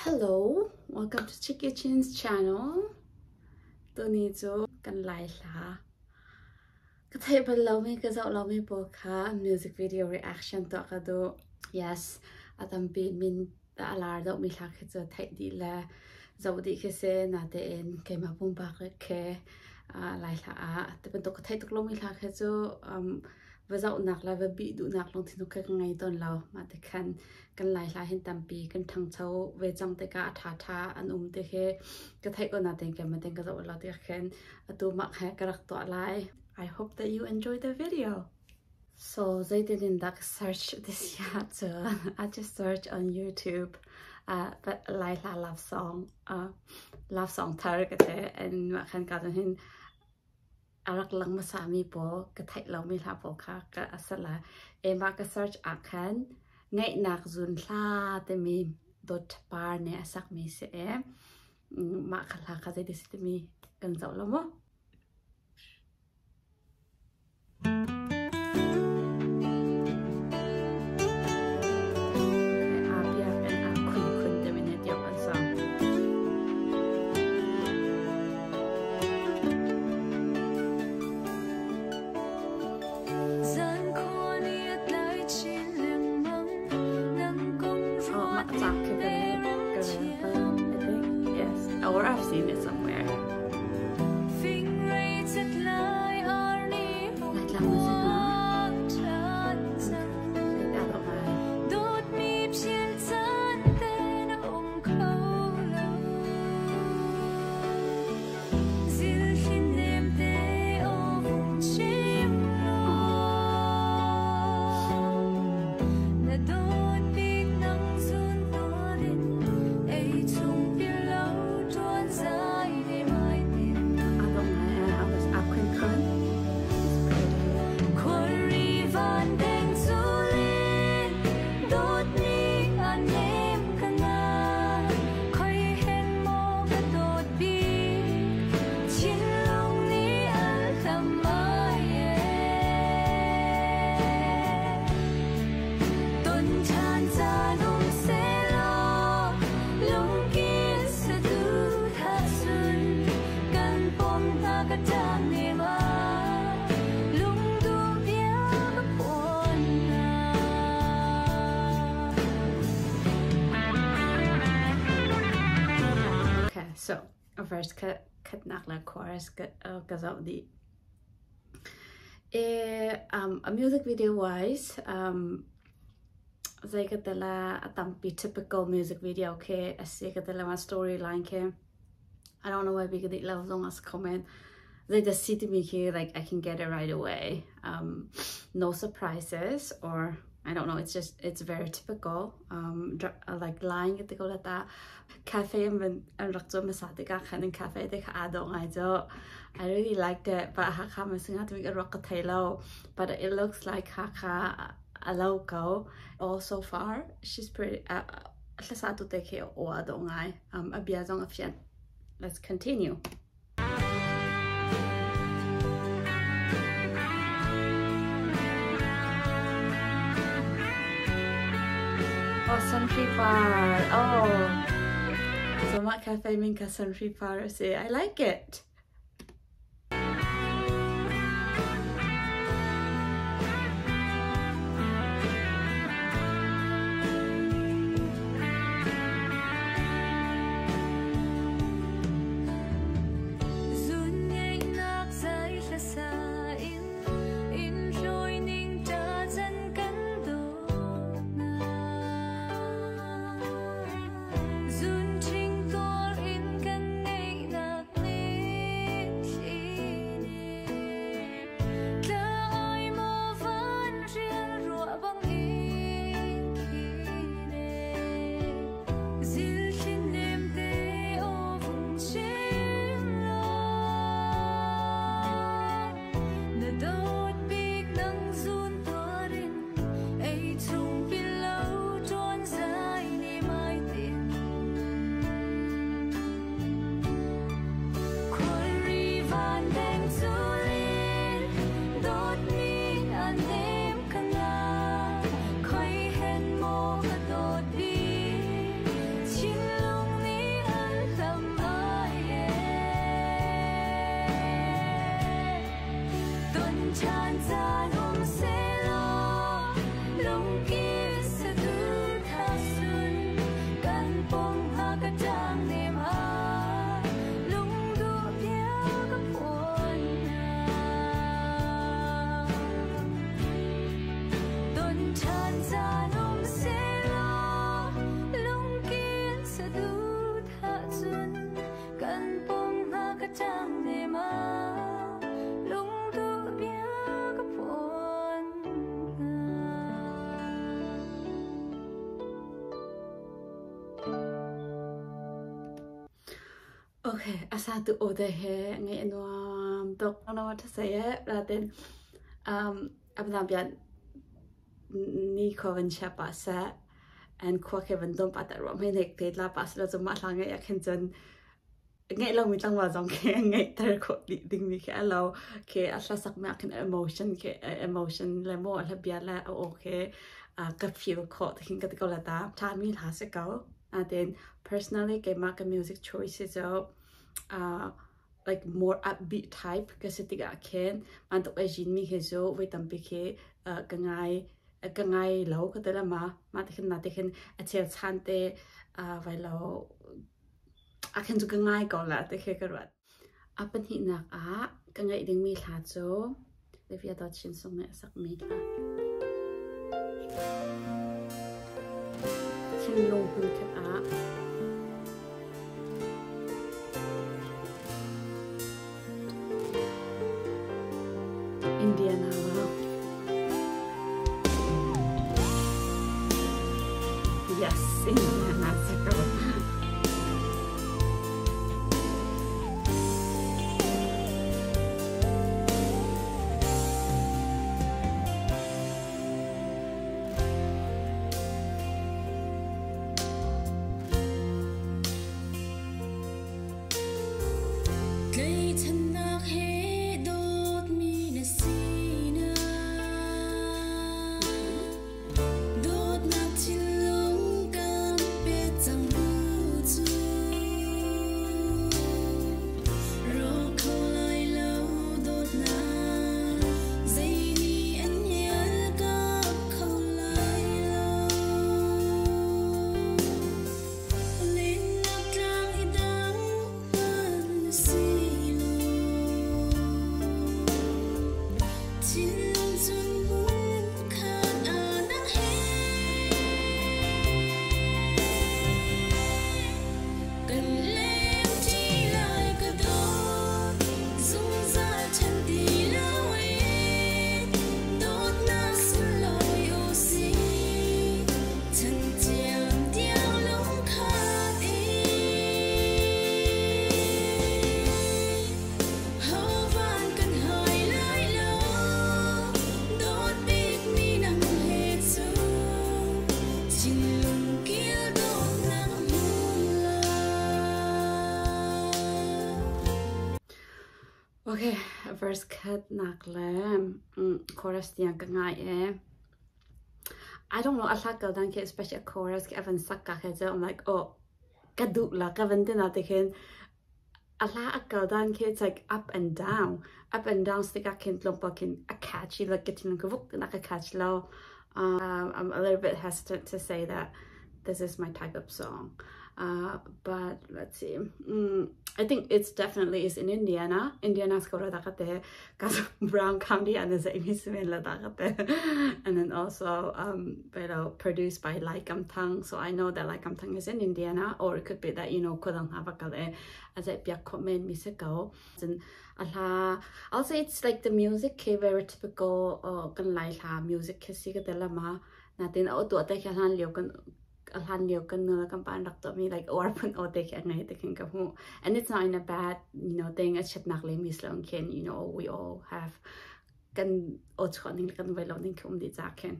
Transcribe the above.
Hello, welcome to Chicky Chin's channel. Tuni cu kan lai hla. Ka theih bal lomi ka zoh lomi pawl kha music video reaction tuah ka duh. Yes, a tampi min a lar deuhmi hla khi cu theih dih le zoh dih khi si. Natein keimah pumpak khi lai hla ah ti bantuk ka theih tuk lomi hla khi cu va zohnak le va bih duhnak lungthin khi ka ngei tawn lo. Mah ti khan kan lai hla hin tampi kan ṭhangcho ve cang tikah a ṭhaṭha an um ti khi ka theih ko natein keimah tein ka zoh lo tikah khin atu mah kha ka rak tuah lai. I hope that you enjoy the video. So zeitin in dah ka search this ahcun I just search on YouTube but Lai hla love song love song thar ka ti and mah khan ka hin a rak lang hmasami pawl ka theih lomi hla pawl kha ka a si lai. Mah ka search ah khan ngaihnak zun hla timi Dawt Par nih a sakmi si i mah kha hla kha zeiti si timi kan zoh lo maw? Or I've seen it somewhere. Okay, so verse khatnak le chorus ka zoh dih. A music video wise, zei ka tela a tampi typical music video khi a si ka tela ma storyline khi I don't know why we ka lo zong as comment zei da si timi khi like I can get it right away. No surprises or I don't know, it's just, it's very typical. Like lying at the ko ta cafe an an rak chu masa te ka khan in cafe te kha ado ngai cho. I really liked it, but Hakha ma singa tu ka rak ka thei lo. But it looks like Hakha a lo ko. All so far, she's pretty, hlasa tu te khi o ado ngai. A bia zong a fian. Let's continue. Oh, Suntree Bar. Oh. So mah cafe min kha Suntree Bar a si. I like it. Okay, a sa tu aw te he ngaih a nuam tuk. I don't know what to say eh. Natin um, abna bian ni khua van chia pah seh and khua khi van dom pah ta ruah mei nek te tla pah sila cu mah hla ngaih ah khin cun ngeih lomi tlangval zong khi ngeihter khawh dih dingmi khi a lo. Khi a hlasak mi ah khin emotion khi emotion le maw a hla bia le a aw khi ka feel khawh ti khin ka ti ko la ta. Ṭhami hla si ko. Natin personally keimah ka music choice hi cu like more upbeat type ka si tikah khin bantuk a zin mi hi cu voi tampi khi ka ngai ka ngai lo ka ti la ma. Mah ti khin na ti khin a chel chan te vai lo a khin cu ka ngai ko la ti khi ka ruat. A pahnihnak ah ka ngaih dingmi hla cu Livia Dawt Chin Sung nih a sakmi hla. Thinlung hmunkhat ah Indiana Wow. Yes, Indiana si ko. Tlaihchannak he dawtmi na sinak Dawtnak thinlung kan pek cang bu cu Rawk kho lai lo dawtnak zei nih an ial kap kho lai lo Lennak tlang i dang hmanh si lo Thinlung cun hmun khat ah nang he Kan leng ṭi lai ka dawt zungzal ṭhen ti lo in dawtnak sunlawi u sih chan tiang tiang lungkhat in Hovan kan hai lai lo dawt bikmi nang he cu thinlung kil dawtnak hmu lai. Okay, verse khat nak le chorus tiang ka ngai e. I don't know, a hla kal dan khi especially a chorus khi a van sak ka kha cu I'm like, oh, ka duh la ka van ti na ti khin a hla a kal dan khi it's like up and down. Up and down tikah khin tlawmpal khin a catchy like ka thinlung ka vuk nak a catch lo. I'm a little bit hesitant to say that this is my type of song. But let's see. I think it's definitely is in Indiana. Indiana ko ra ka te Brown County and is Amy Simen la da ka te. And then also produced by Lai Kam Thang. So I know that Lai Kam Thang is in Indiana, or it could be that kodang ha bakal e as a piak kho men mi se ko. And a hla I'll say it's like the music ke very typical kan lai hla music ke si ka te lama natin o tu te kha hlan lio kan hlan lio kan nu kan pa an rak tuahmi like or phun aw te khi a ngei te khin ka hmuh and it's not in a bad thing a chiatnak le mi slong khin we all have kan aw chuah ning le kan vai lo ning khi um dih ca khin.